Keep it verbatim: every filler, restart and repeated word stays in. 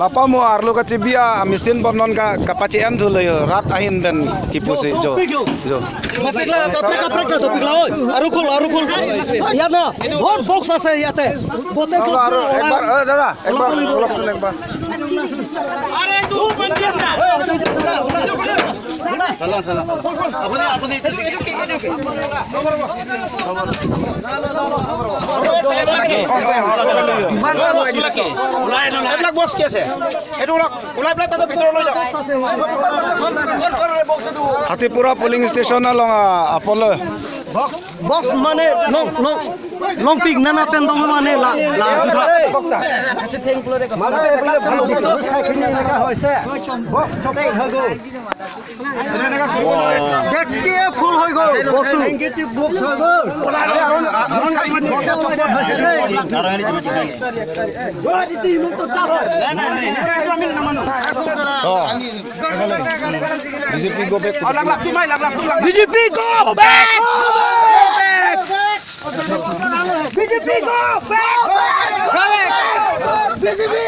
Lapa mo arlo kachibi a machine bon non ka kapachi-en thulo yo, rat ahin pen kipusi jo. Jo. Topik la, topik, topik la, topik la, oi. Aru khol, aru khol. Yaat na, bahut box ase yate. Bote box. Aru, ekbar, eh, dada, ekbar, uloksun ekbar. এইবিলাক বক্স কি আছে? এইটো ওলাওক, ওলাই পেলাই তাতে ভিতৰত লৈ যাওক। Hatipura polling station along, ah, apolo. Box, box mane nong, nong, nong pik nana pen dong mane la, la, la. Box, ah. Mane এইবিলাক বক্স খাই কিনি এনেকা হৈছে। বক্স চপেই হৈ গ'ল। ডেস্ক কি ফুল হৈ গ'ল, বক্স। নেগেটিভ বক্স হৈ গ'ল। BJP go back. BJP go back। BJP go back। BJP